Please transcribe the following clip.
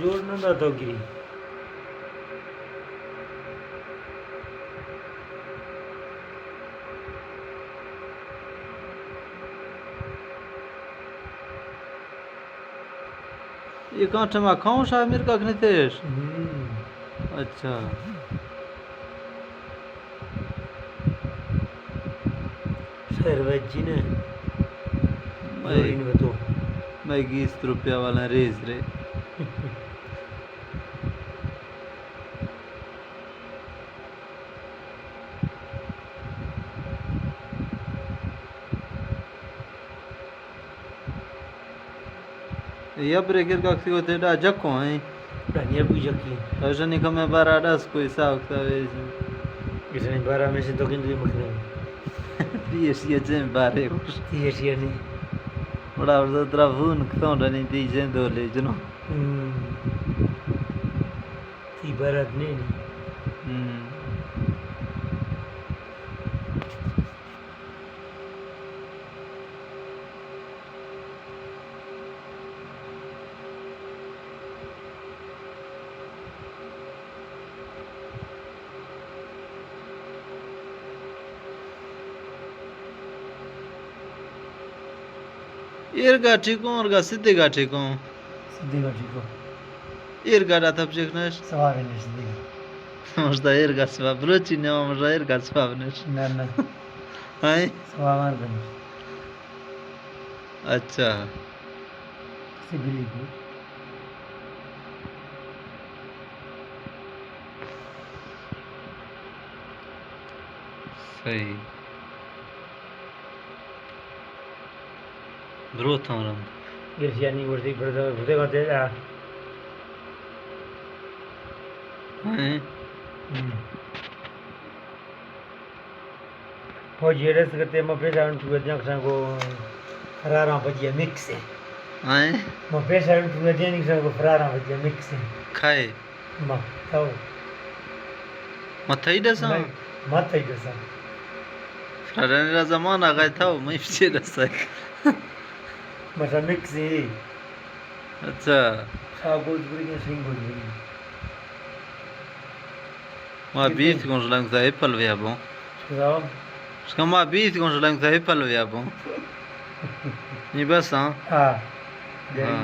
جوڑ نہ داتا گری۔ اے کانٹے ما کھاؤں شاہ میر کا کھنے تیش؟ ہم۔ اچھا۔ شہر ویجی نے۔ میں، زورین بتو۔ میں گیست روپیہ والا ریز رے۔ یا بریکر کا کسی کو تیڈا جکو ہیں۔ دنیا بھی جکی۔ اوشنی کمے بارا ڈس کوئی حساب کتاب ہے۔ اس نے بارہ میں سے تو گندگی مکنے۔ پی ایس سی اچھے بارے۔ پی ایس سی نہیں۔ بڑا ورزا ترا فون کتوں ڈنی دی جن دو لے جنو۔ ہم۔ تی بارات نہیں نہیں۔ ہم۔ ایر گا ٹھیک ہوں، اور گا سدھے گا ٹھیک ہوں۔ سدھے گا ٹھیک ہوں۔ ایر گا ڈا تب چیک نش؟ سواب نش سدھے گا۔ مجھتا ایر گا سواب، بلوچی نے مجھتا ایر گا سواب نش۔ نہ، نہ۔ ہائیں؟ سواب آر بنش۔ اچھا۔ سبلی کو۔ صحیح۔ برو تھا رند۔ گیس یعنی ورزی بردے، بردے بردے، آ۔ ہائیں؟ ہم۔ فوجی ارس کرتے، ما پیسہ انٹرویو دیاں کسان کو فراراں بجیا مکس ہے۔ آئیں؟ ما پیسہ انٹرویو دیاں کسان کو فراراں بجیا مکس ہے۔ کھائے؟ ما تھو۔ ما تھئی ڈساں؟ ما، ما تھئی ڈساں۔ فراراں را زمان آ گئے تھو، میں پیچھے ڈسا۔ ما سا مکس ہے۔ اچھا۔ سا گوجھ بری، سنگ گوجھ بری۔ ما بیست گونج لنگ تھا پلویا بوں۔ شکا ما بیست گونج لنگ تھا پلویا بوں۔ نی بس ہاں۔ ہاں۔ ہاں۔